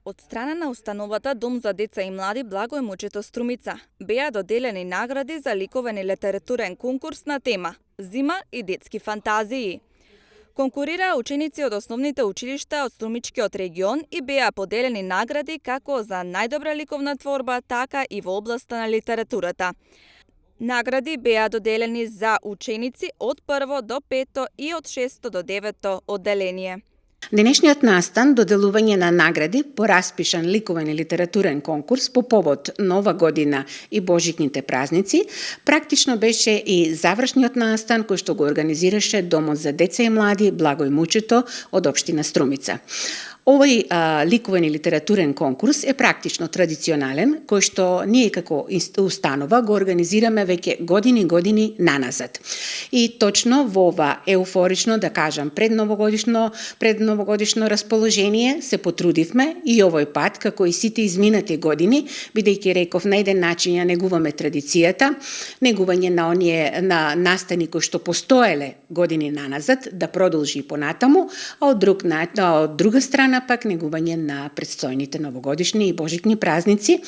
Од страна на установата Дом за деца и млади Благој Мучето Струмица беа доделени награди за ликовен и литературен конкурс на тема Зима и детски фантазии. Конкурираа ученици од основните училишта од Струмичкиот регион и беа поделени награди како за најдобра ликовна творба, така и во областа на литературата. Награди беа доделени за ученици од 1 до 5 и од 6 до 9 одделение. Денешниот настан доделување на награди по распишан ликовен и литературен конкурс по повод Нова година и Божитните празници практично беше и завршниот настан кој што го организираше Домот за деца и млади Благој Мучето од општина Струмица. Овој ликовен и литературен конкурс е практично традиционален, кој што ние како установа го организираме веќе години наназад. И точно во ова еуфорично, да кажам, предновогодишно расположение се потрудивме и овој пат, како и сите изминати години, бидејќи реков на еден начин ја негуваме традицијата, негување на настани кои што постоеле години наназад, да продолжи и понатаму, а од друга страна пак негување на предстојните новогодишни и божитни празници.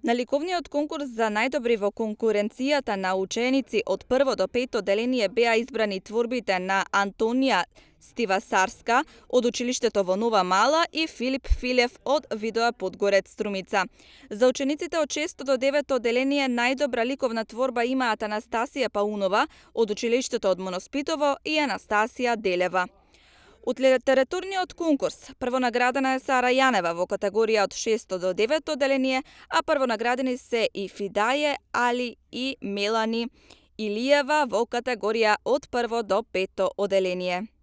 На ликовниот конкурс за најдобри во конкуренцијата на ученици од 1 до 5 одделение беа избрани творбите на Антонија Стивасарска од училиштето во Нова Мала и Филип Филев од Видоа Подгорец Струмица. За учениците од 6 до 9 одделение најдобра ликовна творба имаат Анастасија Паунова од училиштето од Моноспитово и Анастасија Делева. Од литературниот конкурс првонаградена е Сара Јанева во категорија од 6 до 9 одделение, а првонаградени се и Фидаје Али и Мелани Илиева во категорија од 1 до 5 одделение.